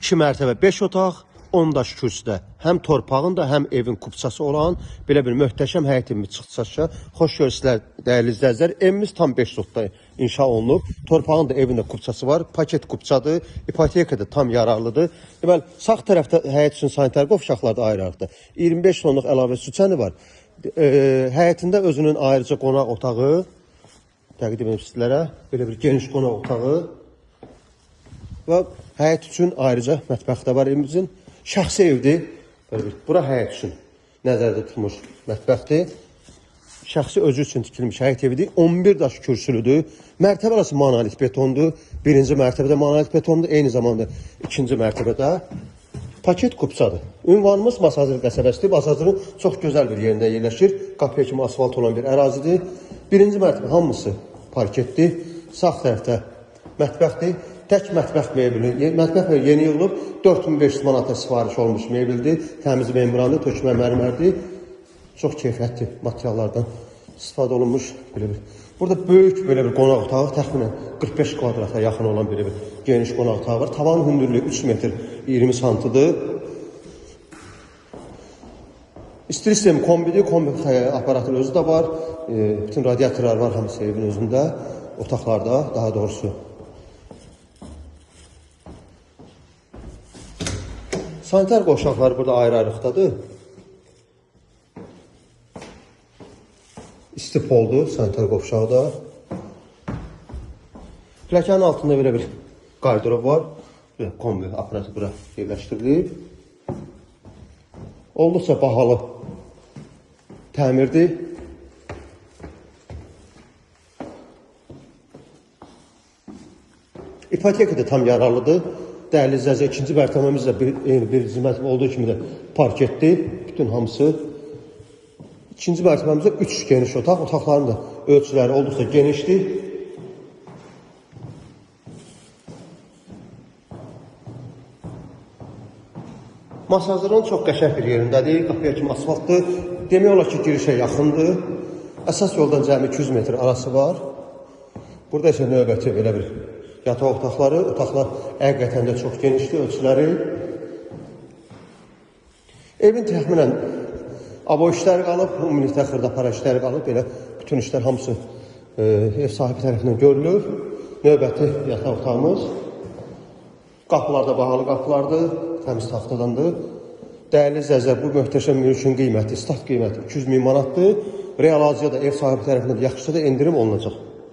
2 mərtəbə 5 otaq, 10 daş kürsüdə həm torpağın da, həm evin kupçası olan belə bir möhtəşəm həyət evimiz çıxdı satışa. Xoş görürsünüz dəyərli izləyicilər. Evimiz tam 5 sotda inşa olunub. Torpağın da evin də kupçası var. Paket kupçadır. İpoteka da tam yararlıdır. Deməli, sağ tərəfdə həyət üçün sanitar qovşaqlar da ayrı-ayrıdır. 25 tonluq əlavə su çəni var. Həyətində özünün ayrıca qonaq otağı təqdim edim sizlərə. Belə bir geniş qonaq otağı və həyət üçün ayrıca mətbəx də var evimizin. Şəxsi evdir. Belə bir, bura həyət üçün nəzərdə tutulmuş mətbəxdir. Şəxsi özü üçün tikilmiş həyət evidir. 11 daş kürsülüdür. Mərtəbə arası monolit betondur. Birinci mərtəbədə monolit betondur. Eyni zamanda ikinci mərtəbədə paket kupçadır. Ünvanımız Masazır qəsəbəsidir. Masazırın çox gözəl bir yerində yerləşir. Qapıya kimi asfalt olan bir ərazidir. Birinci mərtəbə hamısı parketdir. Sağ tərəfdə mətbəxdir. Tək mətbəx mebeli, mətbəx mebeli yeni yığılıb, 4500 manata sifariş olmuş mebeldir. Təmiz membrandır, tökmə mərmərdir. Çox keyfiyyətli materiallardan istifadə olunmuş belə bir. Burada böyük belə bir qonaq otağı, təxminən 45 kvadrata yaxın olan belə bir geniş qonaq otağı var. Tavanın hündürlüyü 3 metr 20 santıdır. İstilik sistemi kombidir, kombi aparatının özü də var. Bütün radiatorlar var hamısı evin özündə, otaqlarda daha doğrusu. Sanitar qovşaqları burada ayrı-ayrılıqdadır. İsti poldur sanitar qovşağı da. Pləkanın altında belə bir qardırop var. Bir kombi aparatı bura yerləşdirilib. Olduqca bahalı təmirdir. İpoteka da tam yararlıdır. Dəyərli izləyicilər, ikinci mərtəbəmiz də birinci mərtəbə olduğu kimi də parketdir. Bütün hamısı. İkinci mərtəbəmizdə 3 geniş otaq. Otaqların da ölçüləri olduqca genişdir. Masazırın çox qəşəng bir yerindədir. Qapıya kimi asfaltdır. Demək olar ki, girişə yaxındır. Əsas yoldan cəmi 200 metr arası var. Burada isə növbəti belə bir yataq otaqları. Otaqlar həqiqətən də çox genişdir ölçüləri. Evin təxminən abo işləri qalıb, ümumilikdə xırdapara işləri qalıb. Belə bütün işlər hamısı ev sahibi tərəfindən görülür. Növbəti yataq otağımız. Qapılar da bahalı qapılardır, təmiz taxtadandır. Dəyərli izləyicilər, bu möhtəşəm mülkün qiyməti, start qiyməti 200 min manatdır. Real alıcıya da ev sahibi tərəfindən yaxşıca da endirim olunacaq.